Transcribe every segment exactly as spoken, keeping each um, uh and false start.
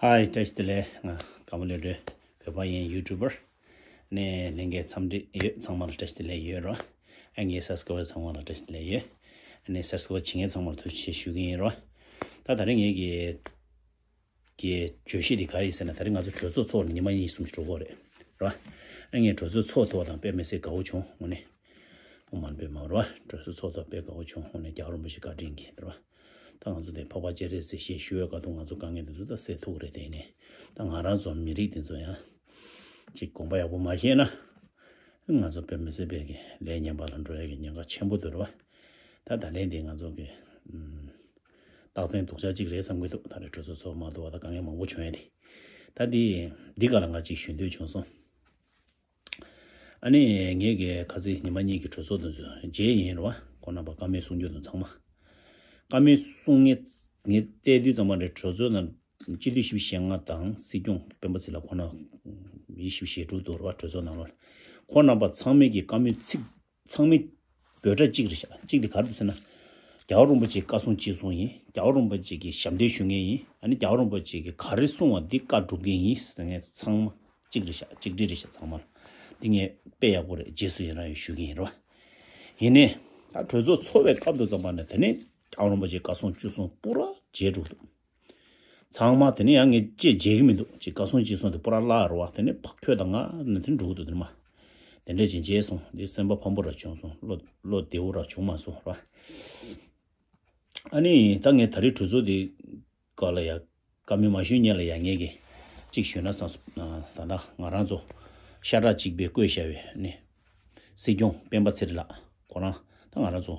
ཧའི། བཀྲ་ཤིས་བདེ་ལེགས། ང་ཀ་མོ་ལེ་རེད། བོད་པ་ཡིན། ཡུ་ཊུབ་པར། ནས་ལྷན་རྒྱས་འཚམས་འདྲི་ཡོད། ཚང་མ་ལ་བཀྲ་ཤིས་བདེ་ལེགས་ཡོད་རོ། ཨ་ངའི་སབ་སི་ཀ་རའི་བར་ཚང་མ་ལ་བཀྲ་ཤིས་བདེ་ལེགས་ཡོད། ཨ་ནས་སབ་སི་ཀ་རའི་བར་བྱེད་མཁན་ཚང་མ་ལ་ཐུགས་རྗེ་ཆེ་ཞུ་གི་ཡིན་རོ། ད་ད་རེས་ངེད་ཀྱི་གི་བརྗོད་གཞི་དེ་ག་རེ་ཡིན་ཟེར་ན། ད་རེས་ང་ཚོ་གྲོས་ཚོགས་ཚོགས་ནས་ཉི་མ་གཉིས་གསུམ་ཞིག་འགྲོ་གི་རེད་རོ། ཨ་ངས་གྲོས་ཚོགས་ཚོགས་ཐུབ་པ་དང་དཔེ་མི་སྲིད་དགའ་བོ་བྱུང་། དངོས་གནས། ཨོཾ་མ་ཎི་པདྨེ་ཧཱུྃ། གྲོས་ཚོགས་ཚོགས་ཐུབ་པ་དཔེ་དགའ་བོ་བྱུང་། དངོས་གནས་རྒྱལ་བ་རིན་པོ་ཆེ་བཀའ་དྲིན་གྱིས་རོ། ད་ང་ཚོ་དེ་འཕགས་པ་སྤྱན་རས་གཟིགས་ཞེས་ཞུ་བའི་སྐབས་དུ་ང་ཚོ་དཀའ་ངལ་དེ་ཚོ་ད་སེལ་ཐུབ་ཀྱི་རེད། དེ་ནས་ད་ང་རང་ཚོ་མི་རིགས་དེ་ཚོ་ཡང་ཅིག་དགོངས་པ་ཡག་པོ་མ་བཞེས་ན། ང་ཚོ་དཔེ་མི་སྲིད་པའི་གི་ལས་ངན་པ་ལ་འགྲོ་ཡ་གི་ཉེན་ཁ་ཆེན་པོ་འདུག་རེད་བ། ད་ད་ལན་འདི་ང་ཚོ་གི་ཨམ། རྟགས་མཚན་སྡུག་ཅག་ཅིག་རེད་བསམ་གྱི་འདུག་ད་རེས་གྲོས་ཚོགས་ཚོགས་མ་ཐུབ་པ་དང་དཀའ་ངལ་མང་པོ་བྱུང་ཡ་དེ། ད་འདི་འདི་ག་ལ་ང་ཅིག་ཞུ་འདོད་བྱུང་སོང་། ཨ་ནི་ངེད་ཀྱི་ཁ་སང་ཉི་མ་གཉིས་ཀྱི་གྲོས་ཚོགས་དེ་ཚོ་མཇལ་ཡིན་རེད་བ། ཁོང་རྣམ་པ་བཀའ་མོལ་གསུང་རྒྱུ་དང་ཚང་མ། བཀའ་མོལ་གསུང་ངེད་ངེད་བལྟས་དུས་ཙམ་པ་རེད། གྲོས་ཚོགས་ནང་སྤྱི་འཐུས་བཞི་བཅུ་ཞེ་ལྔ་དང་སྲིད་སྐྱོང་སྤེན་པ་ཚེ་རིང་ལགས་ཁོང་རྣམ་བཞི་བཅུ་ཞེ་དྲུག་འདུག་རེད་བ། གྲོས་ཚོགས་ནང་ལོགས་ལ། ཁོང་རྣམ་པ་ཚང་མས་ཀྱི་བཀའ་མོལ་ཚིག་ཚང་མས་འབོད་སྒྲ་གཅིག་རེད་ཤག་གཅིག་དེ་ག་རེ་འདུག་ཟེར་ན། རྒྱལ་བ་རིན་པོ་ཆེའི་བཀའ་གསུང་ཅི་གསུང་ཡིན། རྒྱལ་བ་རིན་པོ་ཆེ་གི་ཞབས་འདེགས་ཞུ་མཁན་ཡིན། ཨ་ནི་རྒྱལ་བ་རིན་པོ་ཆེ་གི་ག་རེ་གསུང་བ་འདི་བཀའ་སྒྲུབ་མཁན་ཡིན་ཟེར་མཁན་ཚང་མ་གཅིག་རེད་ཤག་གཅིག་སྒྲིལ་རེད་ཤག་ཚང་མ་ལ། འདི་ངས་དཔེ་ཡག་པོ་རེད། རྗེས་སུ་ཡི་རང་ཡང་ཞུ་གི་ཡིན་རེད་བ། ཡིན་ནའི་ད་གྲོས་ཚོགས་ཚོགས་པའི་སྐབས་དུ་ཙམ་པ་ནས་དེ་ནས་རྒྱལ་བ་རིན་པོ་ཆེའི་བཀའ་གསུང་སྤྱི་གསུང་པུ་ར་བརྗེད་འགྲོ་འདུག་ཚང་མ་དེ་ནས་ཡང་ངས་ཅེས་བརྗེད་ཀྱི་མི་འདུག་ཅེས་བཀའ་གསུང་ཅེས་གསུང་དེ་པུ་ར་བརླག་རུ་བ། དེ་ནས་ཕ་ཁྱོད་དང་ང་ནི་དེ་འགྲོ་གི་འདུག་དེ་ནས་མ། དེ་འདྲས་ཅིག་བརྗེད་སོང་། འདི་སེམས་པ་ཕམ་པོ་ར་བྱུང་སོང་། བློ་བློ་བདེ་བོ་ར་བྱུང་མ་སོང་ར། ཨ་ནི་ད་ངས་ད་རེས་གྲོས་ཚོགས་འདི་སྐབས་ལ་ཡ་བཀའ་མོལ་མ་ཞུས་སྔོན་ལ་ཡ་ངས་ཀྱི་གཅིག་ཞུས་ན་བསམ་སོང་། ད་ལྟ་ང་རང་ཚོ་ཤ་ཁྲག་གཅིག་པའི་བསྐོས་བཞག་པའི་ནི། སྲིད་སྐྱོང་སྤེན་པ་ཚེ་རིང་ལགས་ཁོ་རང་ད་ང་རང་ཚོ་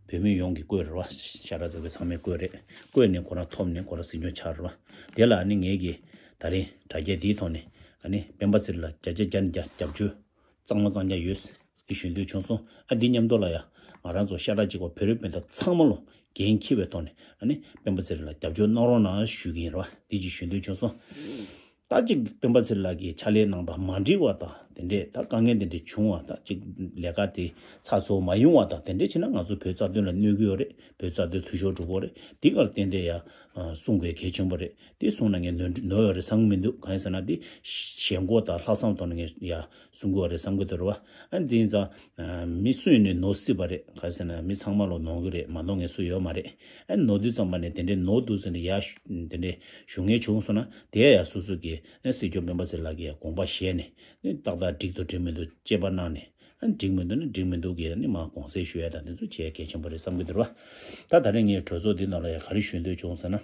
བོད་མི་ཡོངས་ཀྱི་བསྐོས་རེད་བ། ཤ་ཁྲག་གཅིག་པའི་ཚང་མས་བསྐོས་རེད། བསྐོས་ནས་ཁོ་རང་ཐོབ་ནས་ཁོ་རང་སྲིད་སྐྱོང་ཆགས་རེད་བ། དེ་ལ་ནི་ངེད་ཀྱིས་ད་རིང་དྲ་རྒྱ་འདིའི་ཐོག་ནས་ཨ་ནི་སྤེན་པ་ཚེ་རིང་ལགས་བརྒྱ་ཆ་བརྒྱ་ནས་བརྒྱ་རྒྱབ་སྐྱོར་གཙང་མ་གཙང་རྐྱང་ཡོད་ཟེར་འདི་ཞུ་འདོད་བྱུང་སོང་། ཨ་འདི་མཉམ་དུ་ལ་ཡ་ང་རང་ཚོ་ཤ་ཁྲག་གཅིག་པ་བོད་རིགས་སྤུན་ཟླ་ཚང་མ་ལོ་འགན་འཁྱེར་བའི་ཐོག་ནས་ཨ་ནི་སྤེན་པ་ཚེ་རིང་ལགས་རྒྱབ་སྐྱོར་གནང་རོགས་གནང་ཞུ་གི་ཡིན་རེད་བ། འདི་ཅིག་ཞུ་འདོད་བྱུང་སོང་། ད་ཅིག་སྤེན་པ་ཚེ་རིང་ལགས་ཀྱི་ཕྱག་ལས་གནང་སྟངས་མ་འགྲིག་པ་དང་དེ་འདྲས་ད་དཀའ་ངལ་དེ་འདྲས་བྱུང་བ་དང་ཅིག་ལས་ཀ་དེ་ཚགས་ཚུད་མ་ཡོང་བ་དང་དེ་འདྲས་བྱས་ན་ང་ཚོ་བོད་རྩ་དོན་ལ་གནོད་ཀྱི་ཡོད་རེད། བོད་རྩ་དོན་འཐུས་ཤོར་འགྲོ་གི་ཡོད་རེད། དེ་གར་བརྟེན་ཏེ་ཡ་གསུང་དགོས་གལ་ཆེན་པོ་རེད། དེ་གསུང་ན་ངས་ནོར་ནོར་ཡོད་རེད་བསམ་གྱི་མི་འདུག་གང་ཡིན་ཟེར་ན་དེ་ཞེན་ཁོག་དང་ལྷག་བསམ་ཐོག་ནས་ངས་ཡ་གསུང་གི་ཡོད་རེད་བསམ་གྱི་འདུག་རེད་བ། ཨ་དེ་ཡིན་ཙང་མི་སུ་ཡིན་ནས་ནོར་སྲིད་པ་རེད། གང་ཡིན་ཟེར་ན་མི་ཚང་མ་ལོ་ནོར་གི་རེད། མ་ནོར་མཁན་སུ་ཡོད་མ་རེད། ཨ་ནོར་དུས་ཙམ་པ་ནས་དེ་འདྲའི་ནོར་འདུག་ཟེར་ནས་ཡ་དེ་འདྲའི་ཞུ་མཁན་བྱུང་སོང་ན་དེ་ཡ་སོ་སོ་གི་ཨ་སྲིད་སྐྱོང་སྤེན་པ་ཚེ་རིང་ལགས་ཀྱི་ཡ་དགོངས་པ་བཞེས་ནས་ནི་ཏག་ཏག་འགྲིག་འདུག་འགྲིག་མི་འདུག་དཔྱད་པ་གནང་ནས། ཨ་འགྲིག་མི་འདུག་ན་འགྲིག་མི་འདུག་གི་ནི་མ་དགོངས་སེལ་ཞུ་ཡ་དང་དེ་ཚོ་བྱེད་ཡ་གལ་ཆེན་པོ་རེད་བསམ་གྱི་འདུག་ར། ད་ད་རེས་ངས་གྲོས་ཚོགས་འདི་ནང་ལ་ཡ་ག་རེ་ཞུ་འདོད་བྱུང་ཟེར་ན།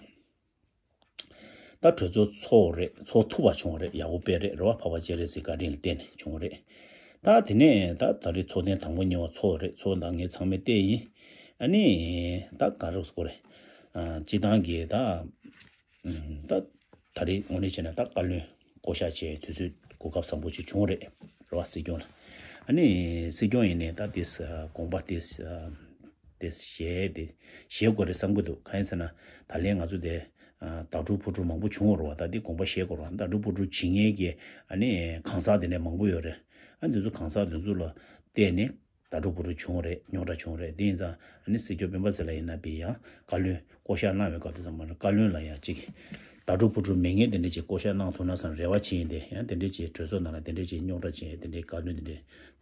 ད་གྲོས་ཚོགས་ཚོགས་རེད། ཚོགས་ཐུབ་པ་བྱུང་བ་རེད། ཡག་པོ་དཔེ་རེད་རེད་བ། འཕགས་པ་སྤྱན་རས་གཟིགས་བཀའ་དྲིན་ལ་བརྟེན་ནས་བྱུང་བ་རེད། ད་དེ་ནས་ད་ད་རེས་ཚོགས་ཐེངས་དང་པོ་གཉིས་པ་ཚོགས་རེད། ཚོགས་ནང་ངས་ཚང་མས་བལྟས་ཡིན། ཨ་ནི་ད་ག་རེ་ཟེར་དགོས་རེད། ཨ་སྤྱི་བཏང་གི་ད་ད་ད་རེས་དངོས་གནས་བྱས་ན་ད་བཀའ་བློན་བསྐོ་གཞག་བྱས་དུས་ཚོད་གོ་སྐབས་བཟང་པོ་ཅིག་བྱུང་རེད་རེད་བ། སྲིད་སྐྱོང་ལ། ཨ་ནི་སྲིད་སྐྱོང་ཡིན་ནའི་ད་དེ་དགོངས་པ་དེ་དེ་བཞེས་དེ་བཞེས་དགོས་རེད་བསམ་གྱི་འདུག་གང་ཡིན་ཟེར་ན་ད་ལན་ང་ཚོ་དེ་ད་དྲུག་ཕུ་དྲུག་མང་པོ་བྱུང་བ་རེད་བ། ད་དེ་དགོངས་པ་བཞེས་དགོས་རེད་བ། ད་དྲུག་ཕུ་དྲུག་བྱེད་མཁན་གྱི་ཨ་ནི་གང་ཟག་དེ་འདྲ་མང་པོ་ཡོད་རེད། ཨ་འདི་ཚོ་གང་ཟག་འདི་ཚོ་ལ་བལྟས་ནས། ད་དྲུག་ཕུ་དྲུག་བྱུང་རེད། རྙོག་དྲ་བྱུང་རེད། དེ་ཡིན་ཙང་ཨ་ནི་སྲིད་སྐྱོང་སྤེན་པ་ཚེ་རིང་ལགས་ཡིན་ན་བི་ཡང་བཀའ་བློན་བསྐོ་གཞག་གནང་བའི་སྐབས་དུ་ཙམ་པ་ལ་བཀའ་བློན་ལ་ཡང་ཅིག་ད་དྲུག་ཕུ་དྲུག་མེད་མཁན་དེ་འདྲ་ཅིག་བསྐོ་གཞག་གནང་ཐུབ་ན་བསམ་རེ་བ་བྱེད་ཡིན་ཏེ། ཡང་དེ་འདྲ་ཅིག་གྲོས་ཚོགས་ནང་ལ་དེ་འདྲ་ཅིག་རྙོག་དྲ་བྱས་དེ་འདྲའི་བཀའ་བློན་དེ་འདྲའི་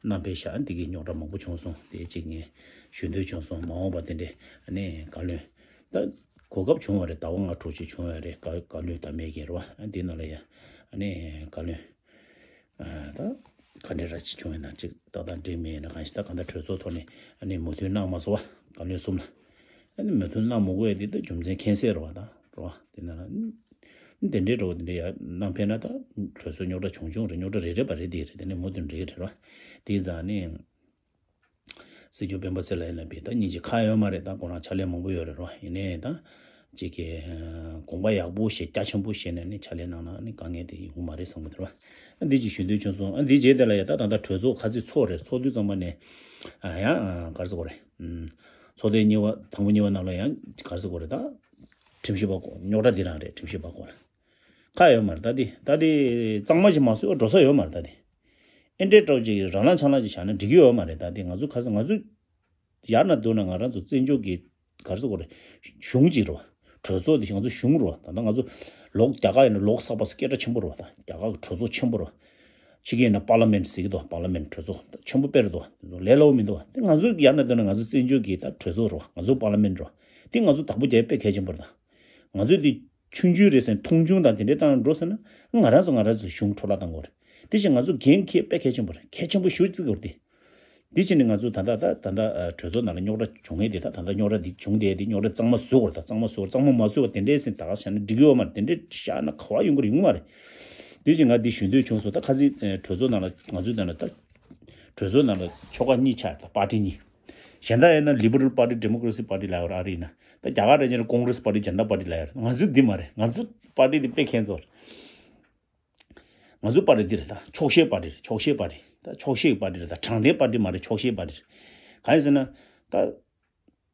གནང་ཕེབས་ཤག་འདི་གི་རྙོག་དྲ་མང་པོ་བྱུང་སོང་། དེ་ཅིག་ངས་ཞུ་འདོད་བྱུང་སོང་། མ་འོངས་པ་དེ་འདྲའི་ཨ་ནི་བཀའ་བློན་ད་གོ་སྐབས་བྱུང་བ་རེད། ཟླ་བ་ལྔ་དྲུག་ཅིག་བྱུང་བ་རེད། བཀའ་བཀའ་བློན་དང་མེད་མཁན་རེད་བ། ཨ་འདི་ནང་ལ་ཡང་ཨ་ནི་བཀའ་བློན། ད་ག་འདྲ་ར་ཅིག་བྱུང་ཡིན་ན་ཅིག་ཏག་ཏག་འགྲིག་མེད་ཡིན་ན་གང་ཞིག་ད་གང་ལྟར་གྲོས་ཚོགས་ཐོག་ནས་ཨ་ནི་མོས་མཐུན་གནང་མ་སོང་བ། བཀའ་བློན་གསུམ་ལ་ཨ་ནི་མོས་མཐུན་གནང་མ་དགོས་ཡ་དེ་ད་རྒྱུ་མཚན་མཁྱེན་གསལ་རེད་བ། ད་རེད་བ། དེ་ན་ལ་དེ་འདྲའི་འགྲོ་བ་དེ་འདྲ་ཡ་གནང་ཕེབས་ན་ད་གྲོས་ཚོགས་རྙོག་དྲ་བྱུང་བྱུང་རེད། རྙོག་དྲ་རེ་རེ་བ་རེད། དེ་རེད། དེ་ནས་མོས་མཐུན་རེད་རེད་བ། དེ་ཙང་ནི། སྲིད་སྐྱོང་སྤེན་པ་ཚེ་རིང་ལགས་ཡིན་ན་བི་ད་སྙིང་རྗེ་ཁག་ཡོད་མ་རེད། ད་ཁོ་རང་ཕྱག་ལས་མང་པོ་ཡོད་རེད་རོ། ཡིན་ནའི་ད་ཅིག་གི་དགོངས་པ་ཡག་པོ་བཞེས། རྒྱ་ཆེན་པོ་བཞེས་ནས་ནི་ཕྱག་ལས་གནང་ན་ནི་དཀའ་ངལ་དེ་ཡོང་མ་རེད་བསམ་གི་འདུག་རོ། ཨ་འདི་ཅིག་ཞུ་འདོད་བྱུང་སོང་། ཨ་འདི་རྗེས་དེ་ལ་ཡ་ད་ད་ལྟ་གྲོས་ཚོགས་ཁ་ཚིག་ཚོགས་རེད། ཚོགས་དུས་ཙམ་པ་ནས་ཨ་ཡང་ག་རེ་ཟེར་དགོས་རེད། ཚོགས་ཐེངས་གཉིས་པ་དང་པོ་གཉིས་པ་ནང་ལ་ཡང་ག་རེ་ཟེར་དགོས་རེད། ད་ཁྲིམས་ཞིབ་པ་སྐོར་རྙོག་དྲ་འདི་རང་རེད། ཁྲིམས་ཞིབ་པ་སྐོར་ཁག་ཡོད་མ་རེད། ད་དེ་ད་དེ་གཙང་མ་ཞིག་མ་བཟོས་པ་འགྲོ་ས་ཡོད་མ་རེད། ད་དེ་ཨེ་འདྲའི་འདྲ་བོ་ཅིག་རང་ལངས་ཆང་ལངས་ཅིག་བཞག་ན་འགྲིག་གི་ཡོད་མ་རེད། ད་དེ་ང་ཚོ་ཁ་སང་ང་ཚོ་ཡར་ན་མདོར་ན་ང་རང་ཚོ་བཙན་བྱོལ་གྱི་ག་རེ་ཟེར་དགོས་རེད། གཞུང་ཅིག་རེད་བ། གྲོས་ཚོགས་འདི་ང་ཚོ་གཞུང་རེད་བ། ད་ལྟ་ང་ཚོ་ལོག་རྒྱ་གར་ཡིན་ན་ལོག་སར་བྷ་སྐད་གྲགས་ཆེན་པོ་རེད་བ། ད་རྒྱ་གར་གི་གྲོས་ཚོགས་ཆེན་པོ་རེད་བ། ཕྱི་རྒྱལ་ཡིན་ན་པར་ལི་མེན་ཟེར་གྱི་འདུག་པར་ལི་མེན་གྲོས་ཚོགས་ཆེན་པོ་དཔེ་རེད་འདུག་ལས་སླ་པོ་མི་འདུག་བ། དེ་ང་ཚོ་ཡར་ནས་བལྟས་ན་ང་ཚོ་བཙན་བྱོལ་གྱི་ད་གྲོས་ཚོགས་རེད་བ། ང་ཚོ་པར་ལི་མེན་རེད་བ། དེ་ང་ཚོ་བདག་པོ་རྒྱག་དཔེ་གལ་ཆེན་པོ་རེད། ད་ང་ཚོས་འདི་ཆུང་ཆུང་རེད་ཟེར་ནས་མཐོང་ཆུང་དང་དེ་འདྲས་བཏང་འགྲོ་ཟེར་ན། ང་རང་ཚོ་ང་རང་ཚོའི་གཞུང་འཕྲོ་བརླག་བཏང་དགོས་རེད། དེ་བཞིན་ང་ཚོ་འགན་འཁྱེར་དཔེ་གལ་ཆེན་པོ་རེད། གལ་ཆེན་པོ་ཞེ་པོ་བརྩི་དགོས་རེད་དེ། དེ་བྱས་ནས་ང་ཚོ་ད་ལྟ་ད་ད་ལྟ་ཨ་གྲོས་ཚོགས་ནང་ལ་རྙོག་དྲ་བྱུང་མཁན་དེ། ད་ད་ལྟ་རྙོག་དྲ་འདི་བྱུང་བསྡད་དེ། རྙོག་དྲ་གཙང་མ་བཟོ་དགོས་རེད། ད་གཙང་མ་བཟོ་དགོས། གཙང་མ་མ་བཟོས་པ་དེ་འདྲས་ཟེར་ད་ག་བཤད་ན་འགྲིག་གི་ཡོད་མ་རེད། དེ་འདྲས་བཤད་ན་ག་པར་ཡོང་གི་རེད། ཡོང་མ་རེད། དེ་བཞིན་ང་འདི་ཞུ་འདོད་བྱུང་སོང་། ད་ཁ་སང་ཨ་གྲོས་ཚོགས་ནང་ལ་ང་ཚོའི་ནང་ལ་ད་གྲོས་ཚོགས་ནང་ལ་ཆོལ་ཁ་གཉིས་ཆགས་རེད། ད་པར་ཊི་གཉིས། གཞན་དག་ཡིན་ན་ལི་བྷི་རལ་པར་ཊི། ཌེ་མོ་ཀེ་རེ་སི་པར་ཊི་ལབ་ཡོད་རེད། ཨ་རི་ཡིན་ན། ད་རྒྱ་གར་རེད་ཅེ་ན་ཀོང་རེ་སི་པར་ཊི། ཇན་ད་པར་ཊི་ལབ་ཡོད་རེད། ང་ཚོ་འདི་མ་རེད། ང་ཚོ་པར་ཊི་འདི་དཔེ་ཁྱད་མཚར་རེད། ང་ཚོའི་པར་ཊི་འདི་རེད། ད་ཆོག་ཤེས་པར་ཊི་རེད། ཆོག་ཤེས་པར་ཊི་རེད། ད་ཆོག་ཤེས་པར་ཊི་རེད། ད་དྲང་བདེན་པར་ཊི་མ་རེད། ཆོག་ཤེས་པར་ཊི་རེད། གང་ཡིན་ཟེར་ན། ད་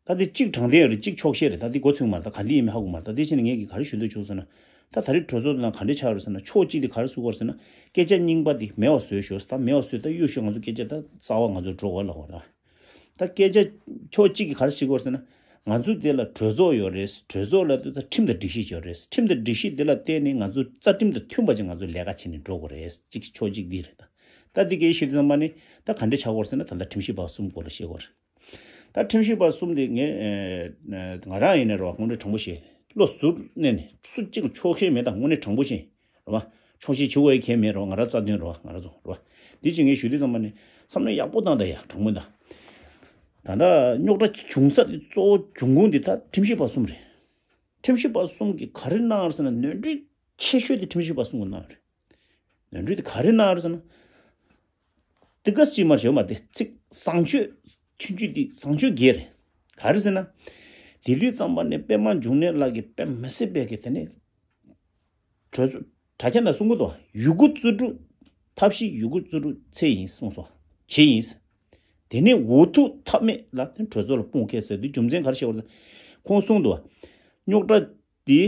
ད་འདི་གཅིག་དྲང་བདེན་རེད། གཅིག་ཆོག་ཤེས་རེད། ད་འདི་མགོ་ཚོས་མ་རེད། ད་ག་འདི་ཡིན་མིན་ཧ་གོ་མ་རེད། ད་འདི་བྱས་ནས་ངས་ཀྱིས་ག་རེ་ཞུ་འདོད་བྱུང་ཟེར་ན། ད་ད་རེས་གྲོས་ཚོགས་ནང་ག་འདྲས་ཆགས་ཡོད་རེད་ཟེར་ན། ཕྱོགས་གཅིག་དེ་ག་རེ་བཟོ་གི་ཡོད་རེད་ཟེར་ན། སྐད་ཆ་རྙིང་པ་དེ་མེད་པ་བཟོས་ཤོག་ད་མེད་པ་བཟོས། ད་གཡུག་ཤོག་ང་ཚོ་སྐད་ཆ་ད་གསར་པ་ང་ཚོ་འགྲོ་དགོས་ལབ་པ་རེད། ད་སྐད་ཆ་ཕྱོགས་གཅིག་གིས་ག་རེ་བྱེད་ཀྱི་ཡོད་རེད་ཟེར་ན། ང་ཚོ་དེ་ལ་གྲོས་ཚོགས་ཡོད་རེད། གྲོས་ཚོགས་ལ་ད་ཁྲིམས་དང་སྒྲིག་གཞི་ཡོད་རེད། ཁྲིམས་དང་སྒྲིག་གཞི་དེ་ལ་བརྟེན་ནས་ང་ཚོ་རྩ་ཁྲིམས་དང་མཐུན་པ་ཅིག་ང་ཚོ་ལས་ཀ་བྱས་ནས་འགྲོ་དགོས་རེད། གཅིག་ཕྱོགས་གཅིག་འདི་རེད། ད་ད་འདི་སྐད་བཤད་དུས་ཙམ་པ་ནི་ད་ག་འདྲ་ཆགས་ཀྱི་ཡོད་རེད་ཟེར་ན། ད་ལྟ་ཁྲིམས་ཞིབ་པ་གསུམ་སྐོར་ལ་བཤད་ཀྱི་ཡོད་རེད། ད་ཁྲིམས་ཞིབ་པ་གསུམ་དེ་ངས་ཨ་ང་རང་ཡིན་ན་རེད་བ། དངོས་གནས་དྲང་པོ་བཤད། བློ་གཟུར་གནས་ནས་སུ་གཅིག་ལ་ཆོག་ཤེས་མེད། ད་དངོས་གནས་དྲང་པོ་བཤད། རེད་བ། ཆོག་ཤེས་བྱེད་དགོས་ཡ་གང་ཡང་མེད་རེད་བ། ང་རང་རྩ་དོན་རེད་བ། ང་རང་ཚོ་རེད་བ། འདི་ཅིག་ངས་ཞུ་དུས་ཙམ་པ་ནི་བསམ་བློ་ཡག་པོ་བཏང་དང་ཡ། དྲང་མོ་ད། ད་ལྟ་རྙོག་དྲ་བྱུང་ས་དེ་གཙོ་བོ་འབྱུང་ཁུངས་འདི་ད་ཁྲིམས་ཞིབ་པ་གསུམ་རེད། ཁྲིམས་ཞིབ་པ་གསུམ་གྱིས་ག་རེ་གནང་ཡོད་རེད་ཟེར་ན། ནོར་འཁྲུལ་ཆེ་ཤོས་དེ་ཁྲིམས་ཞིབ་པ་གསུམ་གྱིས་གནང་ཡོད་རེད། ནོར་འཁྲུལ་དེ་ག་རེ་གནང་ཡོད་རེད་ཟེར་ན། དེ་ག་ཅིག་མ་ཞོ་མ་དེ་ཚིག་བཟང་སྤྱོད་ཆུང་ཆུང་དེ་བཟང་སྤྱོད་རྒྱས་རེད། ག་རེ་ཟེར་ན། དེ་དུས་ཙམ་པ་ནས་པད་མ་འབྱུང་གནས་ལགས་ཀྱིས་དཔེ་མི་སྲིད་པའི་གི་དེ་ནས་གྲོས་ཚོགས་དྲ་རྒྱ་ནང་གསུང་གི་འདུག་ཡི་གུ་བཙུགས་འགྲོ། ཐབས་ཤེས་ཡི་གུ་བཙུགས་འགྲོ་ཚེ་ཡིན་གསུངས་སོང་། བྱེད་ཡིན། དེ་ནས་འོས་ཐུབ་ཐབས་མེད་ལ་དེ་གྲོས་ཚོགས་ལ་དཔུང་ཁེལ་ཟེར་དུས་རྒྱུ་མཚན་ག་རེ་བཤད་པ་རེད། ཁོང་གསུངས་འདུག་རྙོག་དྲ་དེ་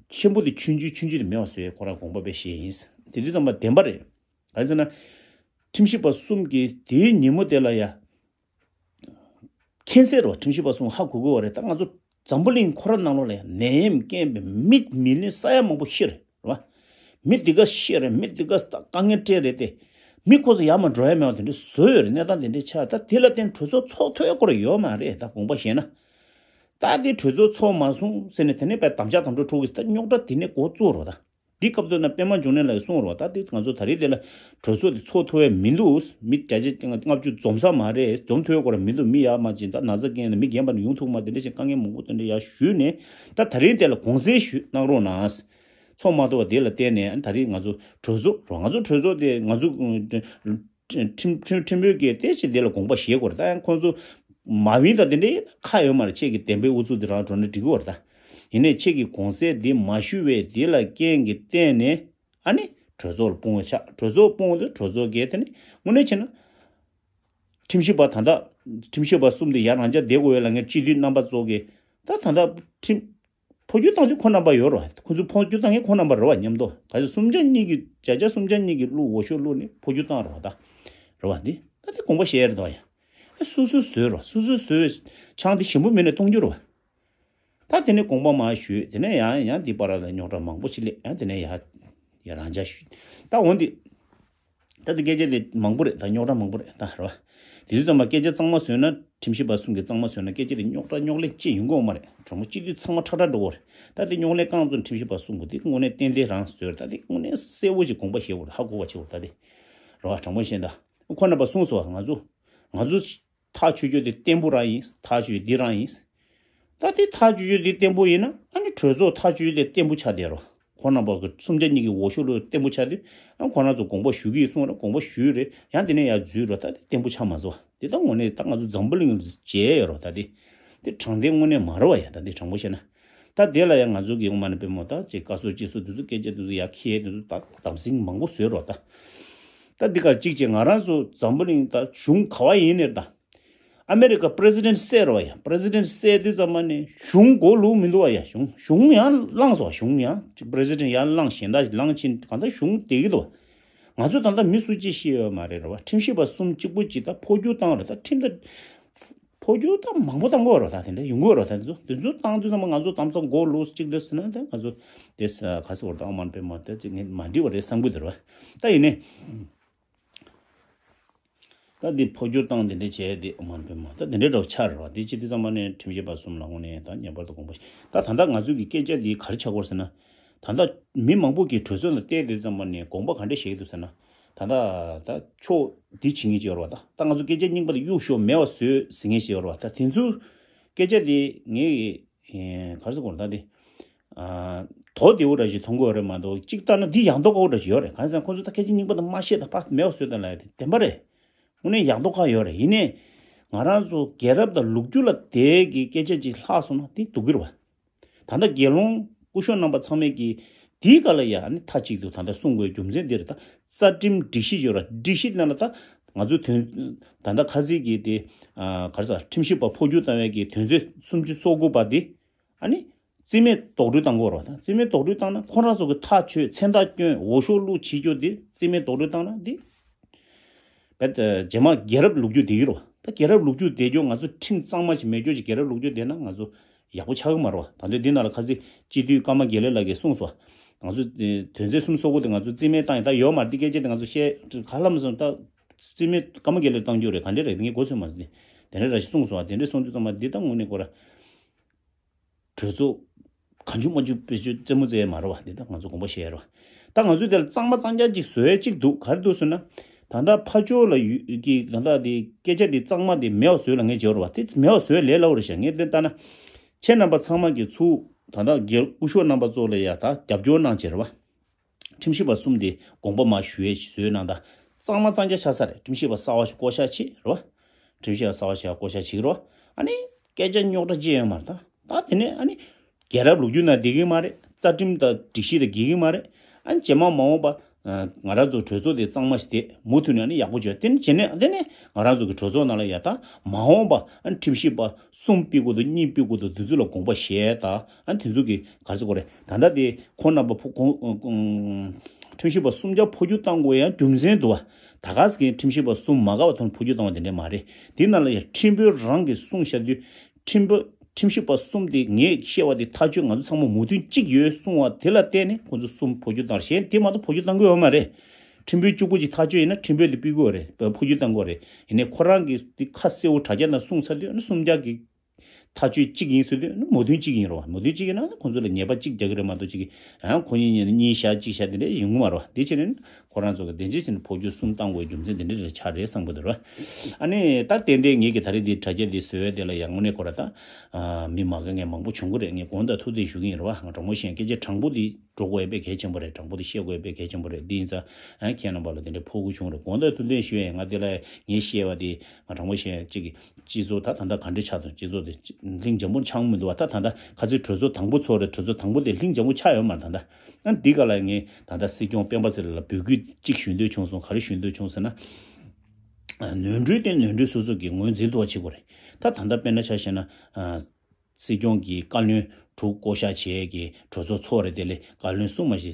ཆེན་པོ་དེ་ཆུང་ཆུང་ཆུང་ཆུང་དེ་མེད་པ་བཟོས། ཁོ་རང་དགོངས་པ་དཔེ་བཞེས་ཡིན། དེ་དུས་ཙམ་པ་བདེན་པ་རེད། ག་རེ་ཟེར་ན། ཁྲིམས་ཞིབ་པ་གསུམ་གྱིས་དེའི་ཉིན་མོ་དེ་ལ་ཡ། མཁྱེན་གསལ་རེད་བ། ཁྲིམས་ཞིབ་པ་གསུམ་ཧ་གོ་གི་ཡོད་རེད། ད་ང་ཚོ་འཛམ་བུ་གླིང་ཁོ་རང་ནང་ལོགས་ལ་ཡ་ནད་ཡམས་རྐྱེན་པས་མི་མི་ལོན་ས་ཡ་མང་པོ་ཤི་རེད་བ། མི་འདི་ག་ཤི་རེད། མི་འདི་ག་དཀའ་ངལ་སྤྲད་རེད་དེ། མི་ཁོ་ཚོ་ཡར་མར་འགྲོ་ཡ་མེད་པ་དེ་འདྲ་བཟོས་ཡོད་རེད། གནས་སྟངས་དེ་འདྲ་ཆགས། ད་དེ་ལ་བརྟེན་གྲོས་ཚོགས་ཚོགས་ཐུབ་ཡ་སྐོར་ཡོད་མ་རེད། ད་དགོངས་པ་བཞེས་ན། ད་དེ་གྲོས་ཚོགས་ཚོགས་མ་སོང་ཟེར་ནས་དེ་ནས་དཔེ་དམ་བཅའ་དམ་བཅའ་འཁྲུག་གི། ད་རྙོག་དྲ་དེ་ནས་འགོ་བཙུགས་རོགས་ད། འདི་སྐབས་དུས་ན་པད་མ་འབྱུང་གནས་ལགས་གསུངས་རོགས། ད་དེ་ང་ཚོ་ད་རེས་དེ་ལ་གྲོས་ཚོགས་དེ་ཚོགས་ཐུབ་ཡ་མི་འདུག་མི་བརྒྱ་ཆ་ལྔ་བཅུ་འཛོམས་ས་མ་རེད། འཛོམས་ཐུབ་ཡ་སྐོར་མི་འདུག་མི་ཡར་མར་ཕྱིན། ད་ན་ཚ་རྐྱེན་ནས་མི་རྒན་པ་ནས་ཡོང་ཐུབ་མ། དེ་འདྲ་ཞིག་དཀའ་ངལ་མང་པོ་དེ་འདྲ་ཡར་ཞུས་ནས། ད་ད་རེས་དེ་ལ་དགོངས་སེལ་ཞུ་གནང་རོགས་གནང་། ཚོགས་མ་ཐུབ་པ་དེ་ལ་བརྟེན་ནས་ད་རེས་ང་ཚོ་གྲོས་ཚོགས་རོགས། ང་ཚོ་གྲོས་ཚོགས་དེ་ང་ཚོ་ཁྲིམས་ཁྲིམས་ཁྲིམས་དཔོན་གྱིས་དེ་ཞིག་དེ་ལ་དགོངས་པ་བཞེས་དགོས་རེད། ད་ཡང་ཁོང་ཚོ་མ་བིན་ད་དེ་འདྲའི་ཁ་ཡོད་མ་རེད། ཁྱེད་ཀྱི་བདེན་པའི་ཨུ་ཚུགས་དེ་རང་འགྲོ་ན་འགྲིག་གི་ཡོད་རེད། ད་ཡིན་ནའི་ཁྱེད་ཀྱི་དགོངས་སེལ་འདི་མ་ཞུ་བའི་དེ་ལ་རྐྱེན་གྱིས་བརྟེན་ནས་ཨ་ནི་གྲོས་ཚོགས་ལ་དཔུང་བ་ཆགས། གྲོས་ཚོགས་དཔུང་བ་དེ་གྲོས་ཚོགས་ཀྱིས་དེ་ནི་དངོས་གནས་བྱས་ན། ཁྲིམས་ཞིབ་པ་ད་ལྟ་ཁྲིམས་ཞིབ་པ་གསུམ་དེ་ཡར་རང་འཇགས་བསྡད་དགོས་ཡོད་ལ། ངས་སྤྱི་འཐུས་རྣམ་པ་ཚོ་གིས་ད་ད་ལྟ་ཁྲིམས་འཕོ་འགྱུར་བཏང་དུས་ཁོ་རྣམ་པ་ཡོད་རེད་བ། ཁོ་ཚོ་འཕོ་འགྱུར་བཏང་མཁན་ཁོ་རྣམ་པ་རེད་བ། མཉམ་དུ་ག་ཚོད་སུམ་ཆ་གཉིས་ཀྱི་བརྒྱ་ཆ་སུམ་ཆ་གཉིས་ཀྱི་བླུགས། འོས་ཤོག་བླུགས་ནས་འཕོ་འགྱུར་བཏང་རེད་བ། ད་རེད་བ། འདི་ད་དེ་དགོངས་པ་བཞེས་ཡ་རེད་དོ་ཡ། ཨེ་སོ་སོས་བཟོས་རོགས། སོ་སོས་བཟོས་ཆང་དེ་ཞིམ་པོ་མིན་ནས་གཏོང་རྒྱུ་རེད་བ། ད་དེ་ནས་དགོངས་པ་མར་ཞུས། དེ་ནས་ཡང་ཡང་འདི་བར་ལ་རྙོག་དྲ་མང་པོ་ཞིག་སླེབས། ཡང་དེ་ནས་ཡར་ཡར་རང་འཇགས་ཞུས། ད་འོན་ཏེ། ད་དེ་སྐད་ཆ་དེ་མང་པོ་རེད། ད་རྙོག་དྲ་མང་པོ་རེད། ད་རེད་བ། དེ་དུས་ཙམ་པ་སྐད་ཆ་གཙང་མ་བཟོས་ན། ཁྲིམས་ཞིབ་པ་གསུམ་གྱིས་གཙང་མ་བཟོས་ན་སྐད་ཆ་དེ་རྙོག་དྲ་རྙོག་གླེང་ཅི་ཡོང་གི་ཡོད་མ་རེད། གྲོས་མོལ་སྤྱི་འཐུས་ཚང་མ་ཁྲག་ཁྲག་འགྲོ་གི་རེད། ད་དེ་རྙོག་གླེང་རྐང་བཙུགས་ཁྲིམས་ཞིབ་པ་གསུམ་པོ་དེ་དངོས་གནས་ཏན་ཏན་རང་བཟོས་རེད། ད་དེ་དངོས་གནས་གསལ་བོ་ཞིག་དགོངས་པ་བཞེས་དགོས་རེད། ཧ་གོ་བ་བྱེད་དགོས་རེད། ད་དེ་རེད་བ། དྲང་པོ་བཤད་ན་ད་ཁོ་རྣམ་པ་གསུངས་སོང་བ། ང་ཚོ་ང་ཚོ་ཐག་ཆོད་རྒྱུ་དེ་བརྟན་པོ་རང་ཡིན། ཐག་ཆོད་རྒྱུ་འདི་རང་ཡིན། ད་དེ་ཐག་ཆོད་རྒྱུ་དེ་བརྟན་པོ་ཡིན་ན། ཨ་ནི་གྲོས་ཚོགས་ཐག་ཆོད་རྒྱུ་དེ་བརྟན་པོ་ཆགས་བསྡད་རོགས། ཁོང་རྣམ་པ་གི་སུམ་ཆ་གཉིས་ཀྱི་འོས་ཤོག་བླུགས་བརྟན་པོ་ཆགས་དུས། ཨ་ཁོང་རྣམ་ཚོ་དགོངས་པ་ཞུ་གི་ཡིན་གསུངས་རེད། དགོངས་པ་ཞུས་རེད། ཡང་དེ་ནས་ཡར་འཛུལ་རོགས། ད་དེ་བརྟན་པོ་ཆགས་མ་སོང་བ། དེ་ད་དངོས་གནས་ད་ང་ཚོ་འཛམ་བུ་གླིང་ལ་མཇལ་ཡོད་རོགས། ད་དེ་དེ་དྲང་བདེན་དངོས་གནས་མ་རེད་བ་ཡ། ད་དེ་དྲང་པོ་བཤད་ན། ད་དེ་ལ་ཡང་ང་ཚོ་གི་ཡོང་མ་ནས་དཔེ་མོ་ད་ཅིག་བཀའ་ཟུར་སྤྱི་ཟུར་དེ་ཚོ་སྐད་ཆ་དེ་ཚོ་ཡར་འཁྱེར། དེ་ཚོ་ད་དམ་སྲིང་མང་པོ་བཟོས་རོགས་ད། ད་འདི་གར་གཅིག་བྱས། ང་རང་ཚོ་འཛམ་བུ་གླིང་ད་གཞུང་ག་བ་ཡིན་ནའི་ད། ཨ་མེ་རི་ཀ་པི་རེ་སི་ཌེན་ཊི་བསད་རོགས་ཡ། པི་རེ་སི་ཌེན་ཊི་བསད་དུས་ཙམ་པ་ནས་གཞུང་མགོ་ལུག་མི་འདུག་བ་ཡ། གཞུང་གཞུང་ཡང་བླངས་སོང་། གཞུང་ཡང་ཅིག་པི་རེ་སི་ཌེན་ཊི་ཡར་བླངས། གཞན་དག་ཞིག་བླངས་ཕྱིན། གང་ལྟར་གཞུང་བསྡད་ཀྱི་འདུག་བ། ང་ཚོ་ད་ལྟ་མི་སུ་གཅིག་ཤི་ཡོད་མ་རེད། རེད་བ། ཁྲིམས་ཞིབ་པ་གསུམ་གཅིག་པུ་གཅིག་ད་འཕོ་འགྱུར་བཏང་རེད། ད་ཁྲིམས་ད། འཕོ་འགྱུར་ད་མང་པོ་བཏང་གི་ཡོད་རེད་བ། ད་དེ་འདྲ་ཡོང་གི་ཡོད་རེད་བ། ད་དེ་ཚོ་དེ་ཚོ་བཏང་དུས་ཙམ་པ་ང་ཚོ་དམ་སང་མགོ་ལོག་གཅིག་སླེབས་ཟེར་ན་ད་ང་ཚོ་དེ་ག་ཟེར་བ་རེད། ད་ཨོཾ་མ་ཎི་པདྨེ་ཧཱུྃ་དེ་ཅིག་ངས་མ་འགྲིག་པ་རེད་བསམ་གྱི་འདུག་རེད་བ། ད་ཡིན་ནའི། ད་འདི་འཕོ་འགྱུར་བཏང་དེ་འདྲ་བྱས་ཏེ་ཨོཾ་མ་ཎི་པདྨེ་ཧཱུྃ་ད་དེ་འདྲ་འདྲ་བོ་ཆགས་རེད་བ། དེ་ཅི་དེ་ཙམ་པ་ནས་ཁྲིམས་ཞིབ་པ་གསུམ་ལ་དངོས་གནས་ད་ངེས་པར་དུ་དགོངས་པ་ཞིག་ད་ད་ལྟ་ང་ཚོས་ཀྱི་སྐད་ཆ་འདི་ག་རེ་ཆགས་ཀྱི་ཡོད་རེད་ཟེར་ན། ད་ལྟ་མི་མང་པོ་གིས་གྲོས་ཚོགས་ལ་བལྟས་དུས་ཙམ་པ་ནས་དགོངས་པ་ག་འདྲ་བཞེས་ཀྱི་འདུག་ཟེར་ན། ད་ལྟ་ད་ཕྱོགས་འདི་བྱེད་མཁན་ཅིག་ཡོད་རེད་བ། ད་ད་ང་ཚོ་སྐད་ཆ་རྙིང་པ་དང་གཡུག་ཞོག་མེད་པ་བཟོས་ཟེར་མཁན་ཅིག་ཡོད་རེད་བ། ད་དེ་ཚོའི་སྐད་ཆ་དེ་ངས་ཨེ་ག་རེ་ཟེར་དགོས་རེད། ད་དེ་ཨ་དོ་བདེ་བོ་འདྲ་ཞིག་མཐོང་གི་ཡོད་རེད་མ་གཏོགས། གཅིག་ལྟར་ན་འདི་ཡག་མདོག་ཁ་པོ་འདྲ་ཞིག་ཡོད་རེད། གང་ཟེར་ན་ཁོ་ཚོ་ད་སྐད་ཆ་རྙིང་པ་དང་མ་བཤད་དང་ཕར་མེད་པ་བཟོས་དང་ལབ་ཡ་དེ་བདེན་པ་རེད། དངོས་གནས་ཡག་མདོག་ཁ་ཡོད་རེད། ཡིན་ནའི་ང་རང་ཚོ་རྒྱལ་རབས་དང་ལོ་རྒྱུས་ལ་དེ་གི་སྐད་ཆ་ཅིག་ལྷག་སོང་ན་དེ་སྡུག་གི་རེད་བ། ད་ལྟ་དགེ་སློང་སྐུ་ཞབས་རྣམ་པ་ཚང་མས་ཀྱིས་དེའི་སྐབས་ལ་ཡ་ནི་མཐའ་གཅིག་ཏུ་ད་ལྟ་གསུང་དགོས་རྒྱུ་མཚན་འདི་རེད། ད་རྩ་ཁྲིམས་སྒྲིག་གཞི་ཡོད་ར། སྒྲིག་གཞི་ནང་ལ་ད་ང་ཚོའི་དོན་ད་ལྟ་ཁ་སང་གི་དེ་ཨ་ག་རེ་ཟེར། ཁྲིམས་ཞིབ་པ་འཕོ་འགྱུར་བཏང་བའི་གི་དོན་ཚན་སུམ་ཅུ་སོ་དགུ་པ་དེ་ཨ་ནི་རྩིས་མེད་རྡོག་རོལ་བཏང་དགོས་ར། ད་རྩིས་མེད་རྡོག་རོལ་བཏང་ན་ཁོ་རང་ཚོ་གི་ཐག་ཆོད་མཚན་རྟགས་བསྐྱོན་འོས་ཤོག་བླུགས་བྱེད་རྒྱུ་དེ་རྩིས་མེད་རྡོག་རོལ་བཏང་ན་དེ། བས་རྗེས་མ་རྒྱལ་རབས་ལོ་རྒྱུས་བསྡད་ཀྱི་རེད་བ། ད་རྒྱལ་རབས་ལོ་རྒྱུས་བསྡད་རྒྱུ་ང་ཚོ་ཁྲིམས་གཙང་མ་ཞིག་མེད་རྒྱུ་ཅིག་རྒྱལ་རབས་ལོ་རྒྱུས་བསྡད་ན་ང་ཚོ་ཡག་པོ་ཆགས་ཀྱི་མ་རེད་བ། ད་འདོད་འདི་ནང་ལ་ཁ་སང་སྤྱི་འཐུས་ཀརྨ་དགེ་ལེགས་ལགས་ཀྱིས་གསུངས་སོང་། ང་ཚོ་དོན་ཚན་སུམ་ཅུ་སོ་དགུ་དེ་ང་ཚོ་རྩིས་མེད་བཏང་ཡིན། ད་ཡོད་མ་རེད། འདི་སྐད་ཆ་དེ་ང་ཚོ་བཤད་ག་ལ་མ་སོང་། ད་རྩིས་མེད་ཀརྨ་དགེ་ལེགས་བཏང་རྒྱུ་རེད། ག་འདྲས་རེད། ངས་མགོ་ཚོས་མ་ཟིན། དེ་འདྲས་ར་ཞིག་གསུངས་སོང་བ། དེ་འདྲས་གསུངས་དུས་ཙམ་པ་འདི་ད་དངོས་གནས་ཁོ་ར། གྲོས་ཚོགས་གང་བྱུང་མང་བྱུང་བེད་སྤྱོད་རྩེད་མོ་རྩེ་ཡ་མ་རེད་བ། འདི་ད་ང་ཚོ་དགོངས་པ་བཞེས་ཡ་རེད་བ། ད་ང་ཚོས་དེ་ལ་གཙང་མ་གཙང་རྐྱང་ཅིག་བཟོ་ཡ་ཅིག་འདུག་ག་རེ་འདུག་ཟེར་ན། ད་ལྟ་ཕར་ཕྱོགས་ལ་ཡོད་ཀྱི་ད་ལྟ་དེ་སྐད་ཆ་དེ་གཙང་མ་དེ་མེད་པ་བཟོས་ལབ་མཁན་ཅིག་ཡོད་རེད་བ། དེ་མེད་པ་བཟོ་ཡ་ལས་སླ་པོ་རེད་ཤག་ངས་དེ་ལྟ་ན། ཁྱེད་རྣམ་པ་ཚང་མ་གིས་ཚུར་ད་ལྟ་རྒྱལ་སྐུ་ཞབས་རྣམ་པ་ཚོ་ལ་ཡ་ད་རྒྱབ་སྐྱོར་གནང་བྱས་རེད་བ། ཁྲིམས་ཞིབ་པ་གསུམ་དེ་དགོངས་པ་མར་ཞུ་ཡས་ཤིག་བཟོས་གནང་དང་། གཙང་མ་གཙང་རྐྱང་ཆགས་ས་རེད། ཁྲིམས་ཞིབ་པ་གསར་པ་ཞིག་བསྐོ་བཞག་བྱེད་རེད་བ། ཁྲིམས་ཞིབ་པ་གསར་པ་ཞིག་བསྐོ་བཞག་བྱེད་ཀྱི་རེད་བ། ཨ་ནི་སྐད་ཆ་རྙོག་དྲ་ཅི་ཡང་མ་རེད། ད་ད་དེ་ནས་ཨ་ནི་རྒྱལ་རབས་ལོ་རྒྱུས་ནང་བསྡད་ཀྱི་མ་རེད། རྩ་ཁྲིམས་དང་སྒྲིག་གཞི་དང་འགལ་གྱི་མ་རེད། ཨ་ནི་རྗེས་མ་མ་འོངས་པ་ང་རང་ཚོ་གྲོས་ཚོགས་དེ་གཙང་མ་ཞིག་བསྡད་མུ་མཐུད་ནས་ཨ་ནི་ཡག་པོ་བྱོས། དེ་ནས་བྱས་ནས་དེ་ནས་ང་རང་ཚོ་གི་གྲོས་ཚོགས་ནང་ལ་ཡ་ད་མ་འོངས་པ་ཨ་ནི་ཁྲིམས་ཞིབ་པ་གསུམ་ཕུད་དགོས་འདུག་གཉིས་ཕུད་དགོས་འདུག་དེ་ཚོ་ལ་དགོངས་པ་བཞེས་དང་། ཨ་ནི་དེ་ཚོ་གི་ག་རེ་ཟེར་དགོས་རེད། ད་ལྟ་དེ་ཁོང་རྣམ་པ་ཕོ་ཁོང་ཁྲིམས་ཞིབ་པ་གསུམ་ཆ་འཕོ་འགྱུར་བཏང་དགོས་ཡང་རྒྱུ་མཚན་འདུག་བ། ད་ག་ཟེ་ཁྲིམས་ཞིབ་པ་གསུམ་མ་དགའ་བ་ཐོན་འཕོ་འགྱུར་བཏང་བ་དེ་འདྲ་མ་རེད། དེ་ནང་ལ་ཡང་ཁྲིམས་དཔོན་རང་གིས་གསུངས་བཞག་དུས། ཁྲིམས་དཔོན་ཁྲིམས་ཞིབ་པ་གསུམ་དེ་ངས་བཤད་པ་དེ་ཐག་གཅོད་ང་ཚོ་ཚང་མ་མོས་མཐུན་གཅིག་ཡོད་གསུངས་པ་དེ་ལ་བརྟེན་ནས་ཁོང་ཚོ་གསུམ་འཕོ་འགྱུར་བཏང་། གཞན་དེ་མ་གཏོགས་འཕོ་འགྱུར་བཏང་གི་ཡོད་མ་རེད། ཁྲིམས་དཔོན་བཅུ་དགུ་ཅིག་ཐག་གཅོད་ཡིན་ན་ཁྲིམས་དཔོན་དེ་ཕུད་དགོས་རེད། འཕོ་འགྱུར་བཏང་དགོས་རེད། ཡིན་ནའི་ཁོ་རང་གིས་དེ་ཁ་གསལ་བོ་དྲ་རྒྱ་ནང་གསུངས་ཚར་དུས་ཨ་ནི་གསུམ་ཆ་གི་ཐག་གཅོད་གཅིག་ཡིན་ཟེར་དུས་ཨ་ནི་མོས་མཐུན་གཅིག་ཡིན་རེད་བ། མོས་མཐུན་གཅིག་ཡིན་ན་ཁོང་ཚོ་ལ་ཉེས་པ་གཅིག་རྒྱག་གི་རེད་མ་གཏོགས་གཅིག་གི་ཨ་ཁོ་གཉིས་གཉིས་གཉིས་བཞག་གཅིག་བཞག་དེ་འདྲ་ཡོང་གི་མ་རེད་བ། དེ་བྱས་ནས་ཁོ་རང་ཚོ་གི་དེ་འདྲ་བྱས་ནས་འཕོ་འགྱུར་གསུམ་བཏང་དགོས་རྒྱུ་མཚན་དེ་འདྲ་རེད་ཆགས་རེད་བསམ་གི་འདུག་རེད་བ། ཨ་ནི་ད་ཏན་ཏན་ངེད་ཀྱི་ད་རེས་འདི་དྲ་རྒྱ་འདི་བཟོ་ཡ་དེ་ལ་ཡང་དངོས་གནས་ཁོ་ར་ད་ཨ་མི་མ་དགའ་མཁན་མང་པོ་བྱུང་གི་རེད། ངས་དགོངས་དག་ཐུགས་བདེ་ཞུ་གི་ཡིན་རེད་བ། ང་དྲང་པོ་བཤད་སྐད་ཆ་དྲང་པོ་འདི་འགྲོ་དགོས་ཡ་དཔེ་གལ་ཆེན་པོ་རེད། དྲང་པོ་དེ་བཤད་དགོས་ཡ་དཔེ་གལ་ཆེན་པོ་རེད། འདི་ཡིན་ཙང་ཨ་ཁྱེད་རྣམ་པ་ལ་དེ་འདྲའི་ཕོག་གི་བྱུང་རེད། དགོངས་དག་ཐུགས་བདེ་ཞུ་ཡ། ང་དེ་ལ་ངས་བཤད་པ་དེ་ང་དྲང་པོ་བཤད་ཅིག་གི་སྤྱི་ཚོགས་ད་ད་ལྟ་ག་འདྲ་ཆགས་འདུག་སྤྱི་ཚོགས་དེ་ལྷིང་འཇམ་པོ་ཆགས་མི་འདུག་བ། ད་ད་ལྟ་ཁ་སང་གྲོས་ཚོགས་དང་པོ་ཚོགས་རེད། གྲོས་ཚོགས་དང་པོ་དེ་ལྷིང་འཇམ་པོ་ཆགས་ཡོད་མ་རེད། ད་ལྟ་ཨ་འདི་ག་ལ་ངས་ད་ལྟ་སྲིད་སྐྱོང་སྤེན་པ་ཚེ་རིང་ལ་འབོད་སྐུལ་ཅིག་ཞུ་འདོད་བྱུང་སོང་། ག་རེ་ཞུ་འདོད་བྱུང་ཟེར་ན། ནོར་འཁྲུལ་དེ་ནོར་འཁྲུལ་སོ་སོ་གི་ངོས་འཛིན་ཐུབ་པ་བྱེད་དགོས་རེད། ད་ད་ལྟ་དཔེར་ན་ཆ་བཞག་ན། སྲིད་སྐྱོང་གི་བཀའ་བློན་དྲུག་བསྐོ་བཞག་བྱས་ཀྱི་གྲོས་ཚོགས་ཚོགས་རེད། དེ་ལས་བཀའ་བློན་གསུམ་མ་གཞི་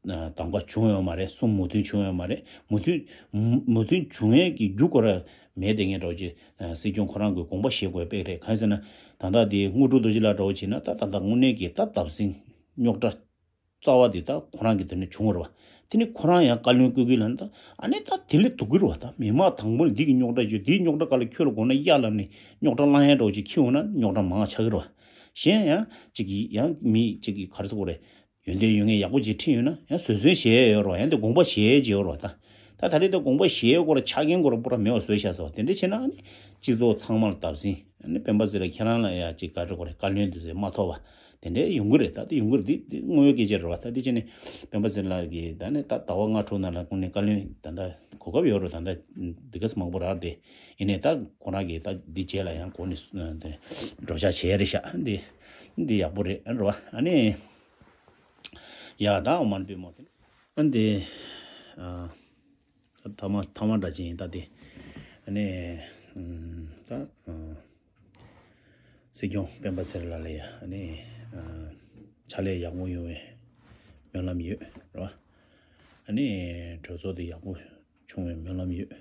གདམ་ག་བྱུང་ཡོད་མ་རེད། གསུམ་མོས་མཐུན་བྱུང་ཡོད་མ་རེད། མོས་མཐུན་མོས་མཐུན་བྱུང་ཡས་ཀྱི་རྒྱུ་ཁོ་ར་མེད་དེ་ངས་འདྲ་བོ་ཅིག་སྲིད་སྐྱོང་ཁོ་རང་གི་དགོངས་པ་བཞེས་དགོས་པས་རེད། གང་ཡིན་ཟེར་ན་ད་ལྟ་དེ་དངོས་གྲུབ་རྡོ་རྗེ་ལགས་འདྲ་བོ་བྱས་ན་ད་ད་ལྟ་དངོས་གནས་ཀྱི་ད་བརྡབ་གསིག་རྙོག་དྲ། རྩ་བ་འདི་ད་ཁོ་རང་གི་དེ་ནས་བྱུང་བ་རེད་བ། དེ་ནི་ཁོ་རང་ཡང་བཀའ་བློན་བསྐོས་ཀྱི་ལ་ནི་ད་ཨ་ནི་ད་དེ་ལས་སྡུག་གི་རེད་བ། ད་མི་མང་དང་པོ་ནས་འདི་གི་རྙོག་དྲ་བརྗོད། འདིའི་རྙོག་དྲ་ག་ལ་ཁྱོད་ལ་དགོངས་ན་གཡར་ལབ་ནས་རྙོག་དྲ་བསླང་ཡས་འདྲ་བོ་ཅིག་ཁྱེར་འོང་ན་རྙོག་དྲ་མང་ཆགས་ཀྱི་རེད་བ། གཞན་ཡང་ཅིག་གིས་ཡང་མི་ཅིག་གིས་ག་རེ་ཟེར་དགོས་རེད། ཡོན་ཏན་ཡོད་མཁན་ཡག་པོ་ཅིག་ཁྲིད་ཡོང་ན་ཡང་བཟོད་བསྲན་བྱེད་ཡས་ཡོད་རེད་བ། ཡང་དེ་དགོངས་པ་བཞེས་ཡས་ཅིག་ཡོད་རེད་བ། ད་ད་ད་རེས་ད་དགོངས་པ་བཞེས་ཡས་སྐོར་ཆ་རྐྱེན་སྐོར་པོ་ར་མེད་པ་བཟོས་བཞག་ཟེར་བ། དེ་འདྲ་བྱས་ན་ཨ་ནི་སྤྱི་ཚོགས་ཚང་མ་ལ་བརྡབ་གསིག་ཨ་ནི་སྤེན་པ་ཚེ་རིང་ཁྱེད་རང་ལ་ཡ་ཅིག་ག་རེ་ཟེར་དགོས་རེད། བཀའ་བློན་དུ་ཟེར་མ་ཐོབ་པ། དེ་འདྲའི་ཡོང་གི་རེད། ད་དེ་ཡོང་གི་རེད། དེ་དེ་དངོས་ཡོད་སྐད་ཆ་རེད་བ། ད་དེ་བྱས་ནས་སྤེན་པ་ཚེ་རིང་ལགས་ཀྱིས་ད་ནི་ད་ཟླ་བ་ལྔ་དྲུག་ནང་ལ་ཁོང་ནས་བཀའ་བློན་ད་ལྟ་གོ་སྐབས་ཡོད་རེད། ད་ལྟ་འདི་ག་ས་མང་པོ་རག་རེད། ཡིན་ནའི་ད་ཁོ་རང་གིས་ད་འདི་རྗེས་ལ་ཡང་གོ་ནས་འགྲོ་འཆར་བྱས་རེད་ཤག་འདི་འདི་ཡག་པོ་རེད། ཨ་རེད་བ། ཨ་ནི་ཡ་ད་ཨོཾ་མ་ཎི་པདྨེ་ཧཱུྃ་དེ་ཨ་འདི་ཨ། ཐ་མ་ཐ་མ་འདྲ་ཅན་ཡིན་ད་དེ། ཨ་ནི་ཨམ་ད་ཨ་སྲིད་སྐྱོང་སྤེན་པ་ཚེ་རིང་ལགས་ལ་ཡ་ཨ་ནི་ཨ་ཕྱག་ལས་ཡག་པོ་ཡོང་བའི་སྨོན་ལམ་ཡོད་རེད་བ། ཨ་ནི་གྲོས་ཚོགས་དེ་ཡག་པོ་བྱུང་བའི་སྨོན་ལམ་ཡོད།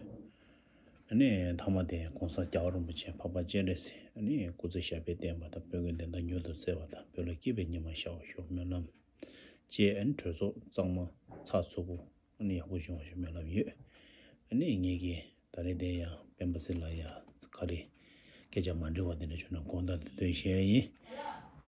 ཨ་ནི་མཐའ་མ་དེ་གོང་ས་རྒྱལ་བ་རིན་པོ་ཆེ་འཕགས་པ་སྤྱན་རས་གཟིགས་ཨ་ནི་སྐུ་ཚེ་ཞབས་པད་བརྟན་པ་དང་བོད་ཀྱི་བདེན་མཐའ་མྱུར་དུ་གསལ་བ་དང་བོད་ལ་སྐྱིད་པའི་ཉི་མ་ཤར་བར་ཤོག་སྨོན་ལམ་བཅས། ཨ་ནི་གྲོས་ཚོགས་གཙང་མ་ཚགས་ཚུད་པོ་ཨ་ནི་ཡག་པོ་བྱུང་བ་ཞིག་སྨོན་ལམ་ཡོད། ཨ་ནི་ངེད་ཀྱིས་ད་རེས་དེ་ཡང་སྤེན་པ་ཚེ་ལ་ཡང་ག་རེ་སྐད་ཆ་མ་འགྲིག་པ་དེ་འདྲ་བྱུང་ན་དགོངས་དག་འདུག་དོན་བཤད་ཡ་ཡིན།